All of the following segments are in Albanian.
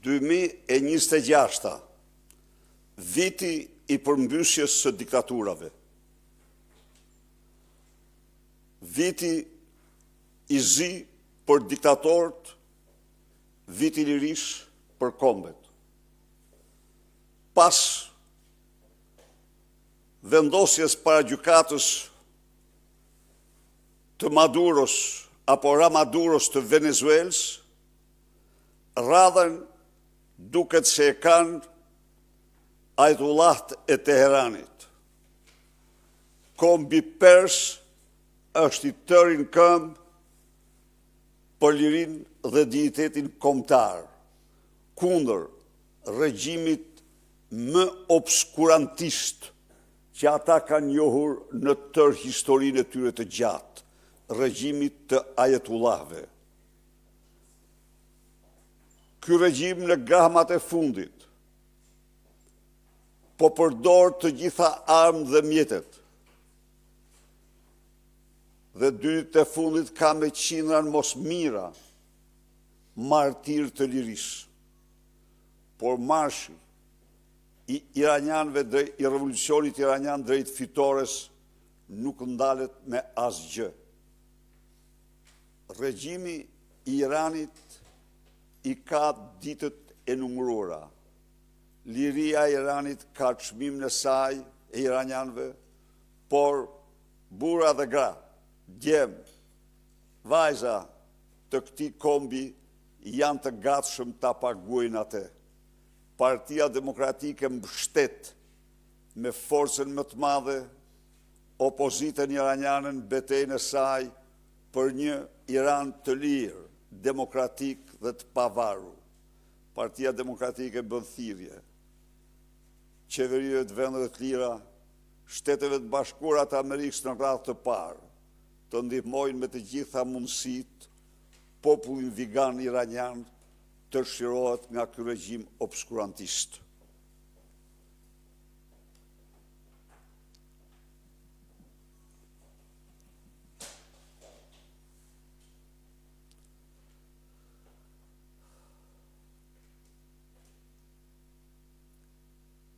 2026-a, viti i përmbysjes së diktaturave. Viti i zi për diktatorët, viti i lirisë për kombet. Pas vendosjes para gjykatës të Maduros apo Ramaduros të Venezuelës, radhën duket se e kanë ajatollahët e Teheranit. Kombi pers është i tëri në këmbë për lirinë dhe dinjitetin kombëtar, kundër regjimit më obskurantist që ata kanë njohur në tërë historinë e tyre të gjatë, regjimit të ajatollahëve. Ky regjim në grahmat e fundit po përdor të gjitha armët dhe mjetet dhe dy ditët e fundit ka me qindra në mos mijëra martirë të lirisë. Por marshi i iranianëve drejt i revolucionit iranian drejt fitores nuk ndalet me asgjë. Regjimi i Iranit i ka ditët e numëruara. Liria e Iranit ka çmimin e saj e iranianëve, por burra dhe gra, djem, vajza të këtij kombi janë të gatshëm ta paguajnë atë. Partia Demokratike mbështet me forcën më të madhe opozitën iraniane në betejën e saj për një Iran të lirë, demokratik dhe të pavarur. Partia Demokratike bën thirrje qeverive të vendeve të lira, Shteteve të Bashkuara të Amerikës në radhë të parë, të ndihmojnë me të gjitha mundësitë popullin vigan iranian të çlirohet nga ky regjim obskurantist.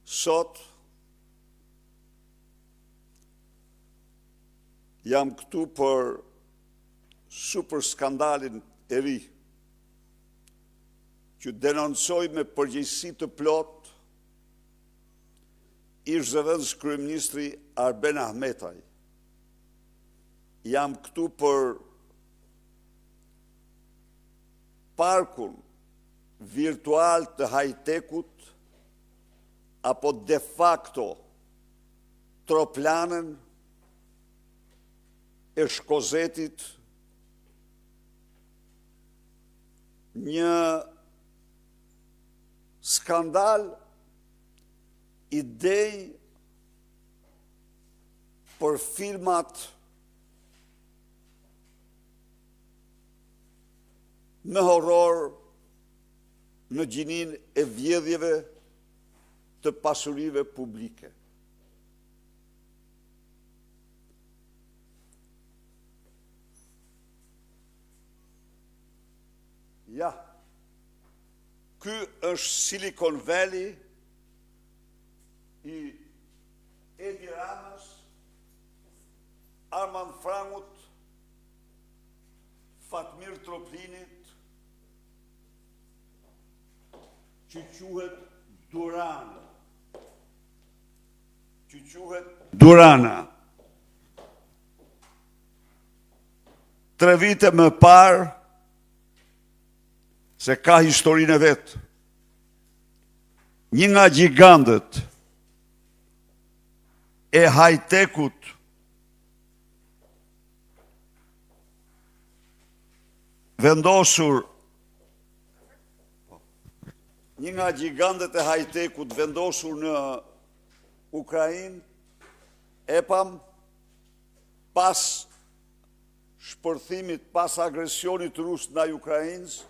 Sot jam këtu për super skandalin e ri që denoncoi me përgjegjësi të plotë ish zëvendëskryeministri Arben Ahmetaj. Jam këtu për parkun virtual të high-tech-ut apo de facto troplanën e Shkozetit një skandal i denjë për filmat më horror në gjininë e vjedhjeve të pasurive publike. Ja, ky është Silicon Valley i Edi Ramës, Armand Frangut, Fatmir Troplinit, që quhet Durana. Që quhet Durana. Tre vite më parë, se ka historinë e vet, një nga gjigandët e high-tech-ut vendosur një nga gjigandët e high-tech-ut vendosur në Ukrainë, EPAM, pas shpërthimit, pas agresionit rus ndaj Ukrainës,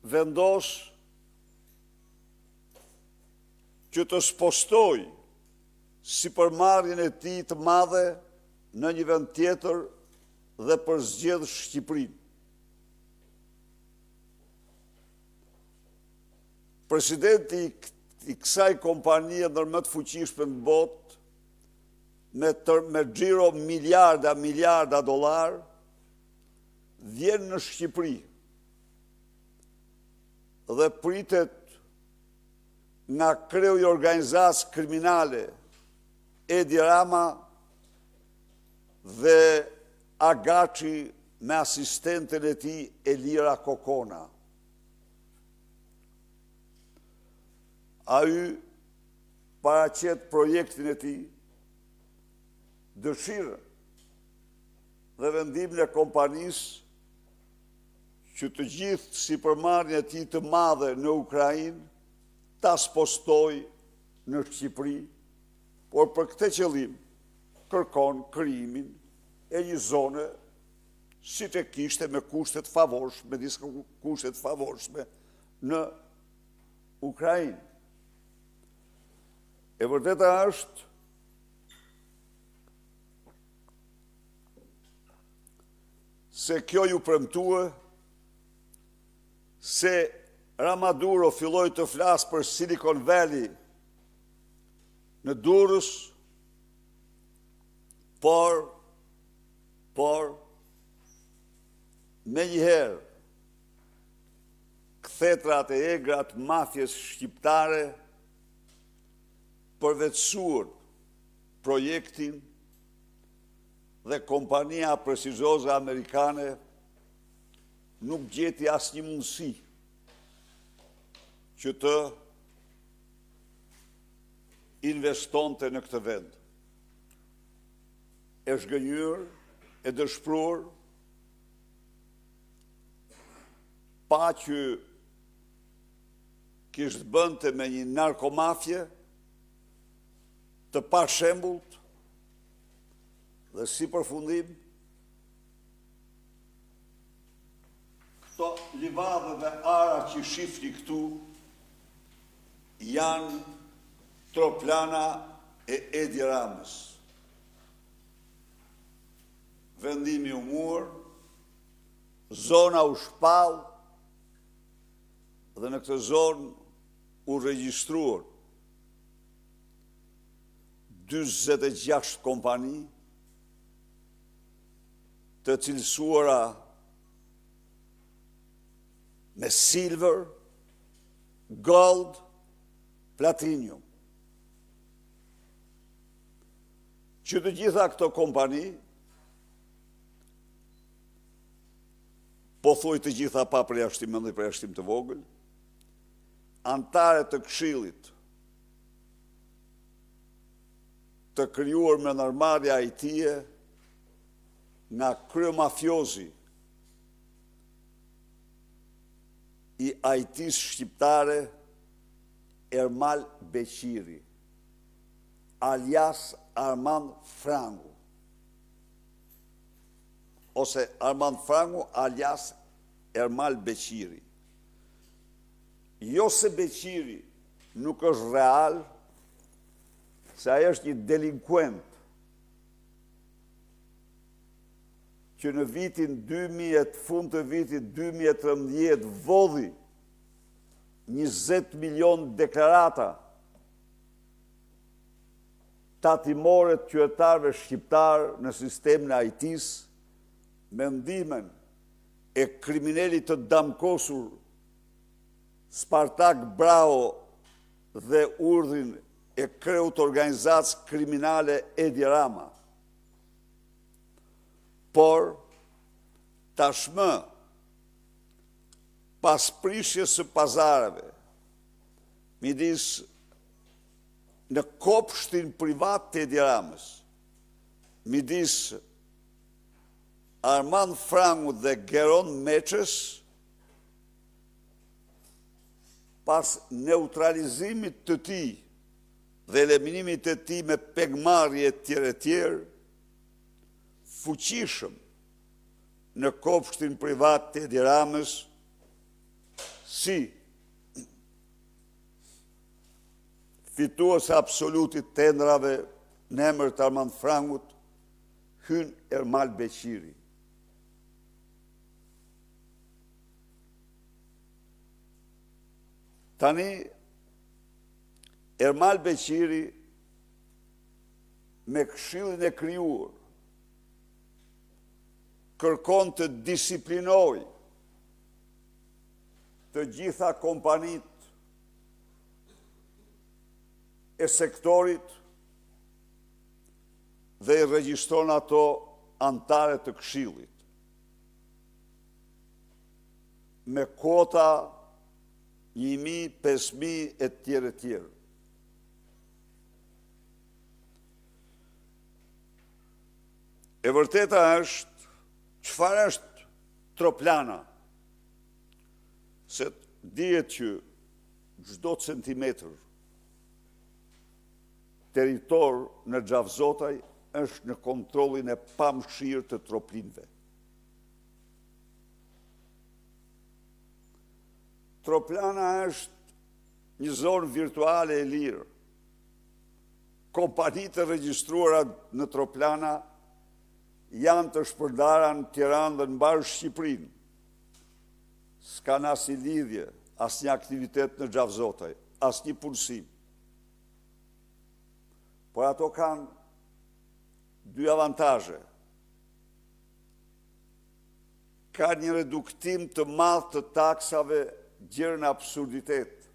vendos që të spostojë sipërmarrjen e tij të madhe në një vend tjetër dhe përzgjedh Shqipërinë. Presidenti i kësaj kompanie ndër më të fuqishme në botë, me, tër, me xhiro miliarda, miliarda dollarë, vjen në Shqipëri dhe pritet nga kreu i organizatës kriminale Edi Rama dhe Agaçi me asistenten e tij Elira Kokona. Ai paraqet projektin e tij, dëshirën dhe vendimin e kompanisë që të gjithë sipërmarrjen e tij të madhe në Ukrainë ta spostojë në Shqipëri, por për këtë qëllim kërkon krijimin e një zone siç e kishte me kushte të favorshme, me disa kushte të favorshme në Ukrainë. E vërteta është se kjo iu premtua se Ramaduro filloi të flasë për Silicon Valley në Durrës, por, por, menjëherë, kthetrat e egra të mafies shqiptare përvetësuan projektin dhe kompania prestigjioze amerikane nuk gjeti asnjë mundësi që të investonte në këtë vend. E zhgënjyer, e dëshpëruar, pa që kish të bënte me një narkomafie të pashembullt dhe si përfundim këto livadhe dhe ara që shifni këtu janë troplana e Edi Ramës. Vendimi u mor, zona u shpall dhe në këtë zonë u regjistruan 46 kompani të cilësuara me silver, gold, platinum. Që të gjitha këto kompani, pothuaj të gjitha pa përjashtim edhe përjashtim të vogël, anëtare të këshillit të krijuar me ndërmarrje IT-e nga kryemafiozi i IT-së shqiptare Ermal Beqiri, alias Armand Frangu, ose Armand Frangu alias Ermal Beqiri. Jo se Beqiri nuk është real, se ai është një delinkuent që në vitin 2000, fund të vitit 2013 vodhi 20 milion deklarata tatimore të qytetarëve shqiptarë në sistemin e IT-së me ndihmën e kriminelit të damkosur Spartak Braho dhe urdhrin e kreut të organizatës kriminale Edi Rama. Por, tashmë, pas prishjes së pazareve, midis në kopshtin privat të Edi Ramës, midis Armand Frangut dhe Geron Meçës, pas neutralizimit të tij dhe eliminimit të tij me pengmarrje e tjerë e tjerë, fuqishëm në kopshtin privat të Edi Ramës, si fitues absolut i tenderave në emër të Armand Frangut, hyn Ermal Beqiri. Tani, Ermal Beqiri me këshillin e krijuar kërkon të disiplinojë të gjitha kompanitë e sektorit dhe i regjistron ato anëtare të këshillit. Me kuota 1.000, 5.000 e tjerë e tjerë. E vërteta është, çfarë është Troplana? Se dihet që çdo centimetër territor në Xhafzotaj është në kontrollin e pamëshirë të Troplinëve. Troplana është një zonë virtuale e lirë. Kompanitë e regjistruara në Troplana janë të shpërndara në Tiranë dhe në mbarë Shqipërinë. S'kanë asnjë lidhje, asnjë aktivitet në Xhafzotaj, asnjë punësim. Por ato kanë dy avantazhe. Ka një reduktim të madh të taksave gjer në absurditet.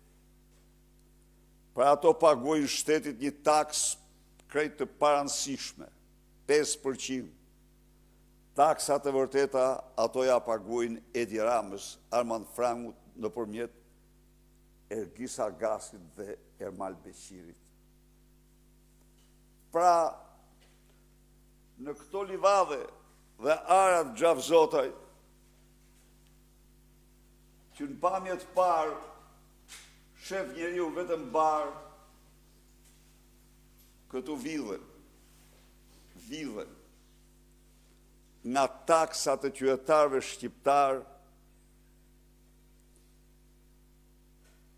Pra ato paguajnë shtetit një taksë krejt të parëndësishme, 5%. Taksat e vërteta ato ia paguajnë Edi Ramës, Armand Frangut nëpërmjet Ergis Agasit dhe Ermal Beqirit. Pra, në këto livadhe dhe ara të Xhafzotaj, që në pamje të parë, shef njeriu vetëm bar, këtu vidhen, vidhen, nga taksat e qytetarëve shqiptarë,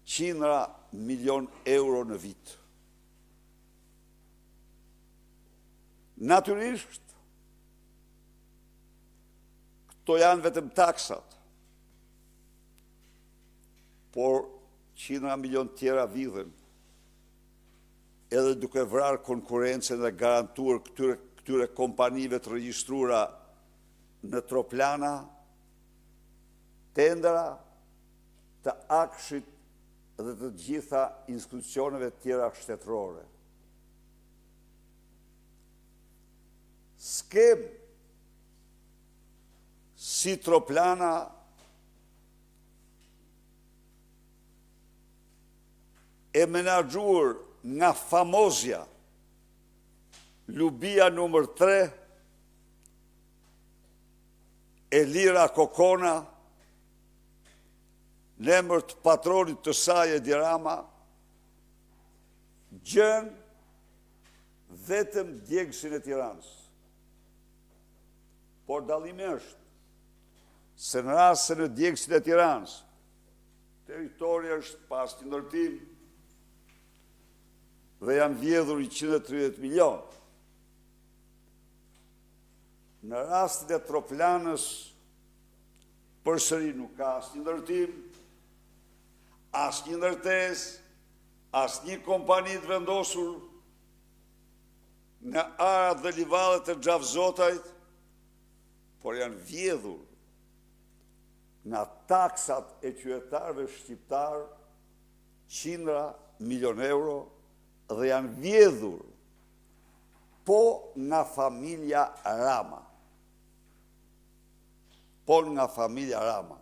qindra milion euro në vit. Natyrisht, këto janë vetëm taksat, por qindra milion tjera vidhen, edhe duke vrarë konkurrencën dhe garantuar këtyre, këtyre kompanive të regjistruara në Troplana, tendera të AKSHI-t dhe të gjitha institucioneve tjera shtetërore. Skemë si Troplana e menaxhuar nga famozja Lubia numër 3 Elira Kokona në emër të patronit të saj Edi Rama gjen vetëm djegësin e Tiranës. Por dallimi është se në rast se në djegësin e Tiranës territori është pa asnjë ndërtim dhe janë vjedhur 130 milion. Në rastin e Troplanës përsëri nuk ka asnjë ndërtim, asnjë ndërtesë, asnjë kompani të vendosur në arat dhe livadhet e Xhafzotajt, por janë vjedhur nga taksat e qytetarëve shqiptarë qindra milion euro dhe janë vjedhur po nga familja Rama. Po nga familja Rama.